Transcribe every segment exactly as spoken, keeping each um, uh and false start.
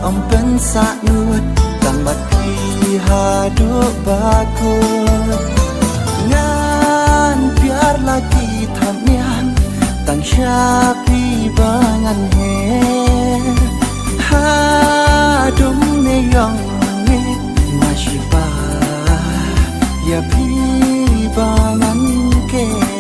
Ym pynsah ngut tang bad phi haduh ba kut. Ngan pyrshah la ki thap niam tang sha phi ba ngan her. Hadum ne ïong ne ma shi ba ïa phi ba ngan ker.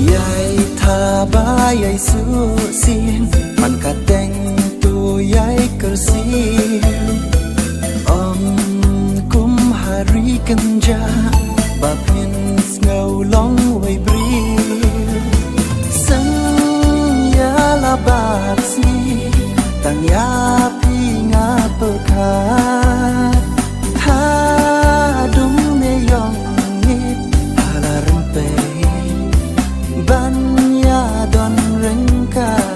Ïai thaba ïai suh sien man ka teng tu ïai kyrsiew. Ym kum ha ri kynjah ba phin sngew long wei briew. Sngewbha la bat sngi tang ïa phi nga pyrkhat. Hadum ne ïong ne ha la rympei ban ïa don ryngkat.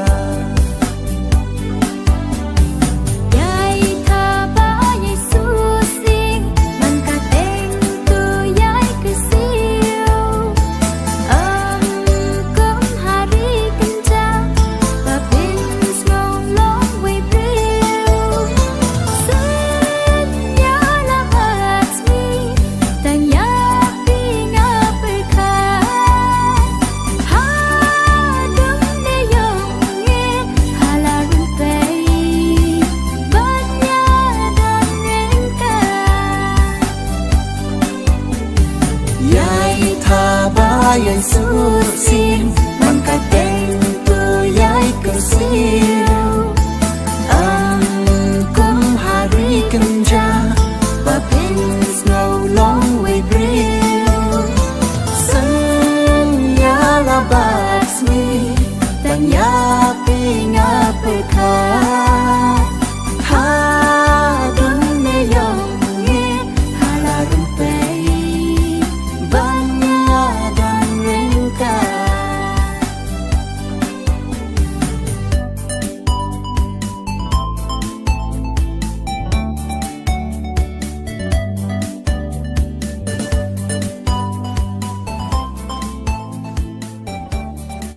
Ïai thaba ïai suh sien man ka teng tu ïai kyrsiew. Ym kum ha ri kynjah ba phin sngew long wei briew. Sngewbha la bat sngi tang ïa phi nga pyrkhat. Hadum ne ïong ne ha la rympei ban ïa don ryngkat. Ïai thaba ïai suh sien man ka teng tu ïai kyrsiew.